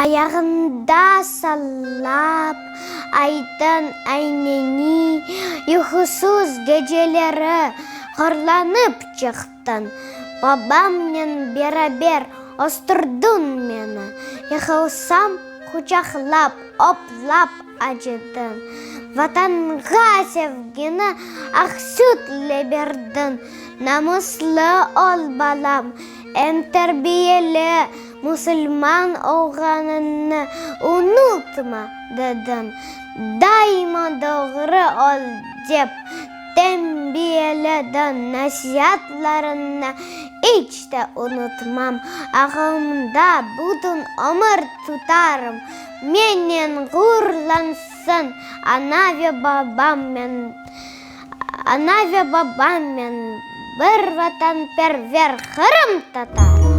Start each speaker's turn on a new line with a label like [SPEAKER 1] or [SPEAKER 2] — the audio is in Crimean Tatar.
[SPEAKER 1] Ayağında sallap aydın ayneni, Yuqusız geceleri horlanıp çıqtıñ. Babamnen beraber östürdiñ meni, Yıqılsam, quçaqlap, oplap acıdıñ. Vatanğa sevgini aq sütle berdiñ. Namuslı ol, balam, em terbiyeli, Musulman olğanıñnı unutma, dediñ. Daima doğru ol, dep tenbiyelediñ. Nasiatlarıñnı iç te unutmam, aqılımda bütün ömür tutarım. Mennen ğururlansın ana ve babam, men. Ana ve babammen bir vatanperver qırımtatar.